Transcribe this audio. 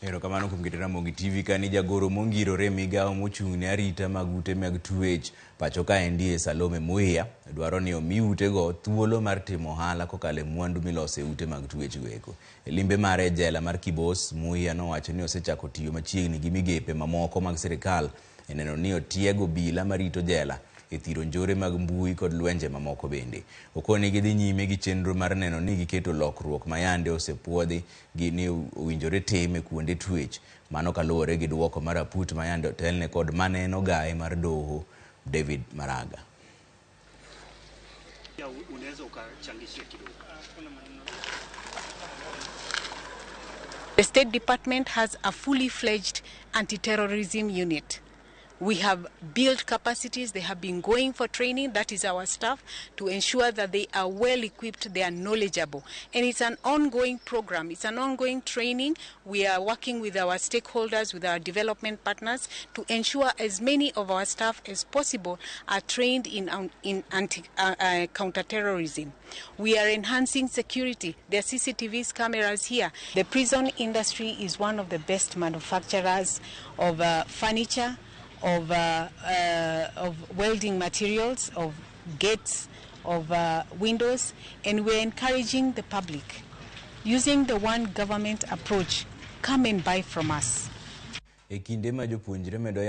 Erokamano kuom keto Ramogi TV kani jagoro mongirore migawo mochung' ne arita mag ute mag twech pacho kaendi e Salome Muia dwaro ni omi utego thuolo mar timo ohala kokalo e mwandu miloso e ute mag twech go eko. E limbe mare e jela mar Kibos, Muia nowacho ni osechako tiyo machiegni gi migepe mamoko mag sirikal e neno ni otieg obila marito jela e thiro njore mag mbui kod lwenje mamoko bende. Okoni gidhi nyime gi chenro mar neno ni giketo lokruok ma yande osepuodhi gi ni owinjore tim e kuonde twech. Mano kaluwore gi duoko mar aput ma yande otelne kod mane en ogaye mar doho David Maraga. Unaweza ukachangishia kidogo. The State Department has a fully fledged anti-terrorism unit. We have built capacities. They have been going for training. That is our staff, to ensure that they are well equipped, they are knowledgeable. And it's an ongoing program. It's an ongoing training. We are working with our stakeholders, with our development partners, to ensure as many of our staff as possible are trained in counterterrorism. We are enhancing security. There are CCTVs, cameras here. The prison industry is one of the best manufacturers of furniture, of welding materials, of gates, of windows, and we're encouraging the public, using the one government approach, come and buy from us. E kinde ma jopuonjre medo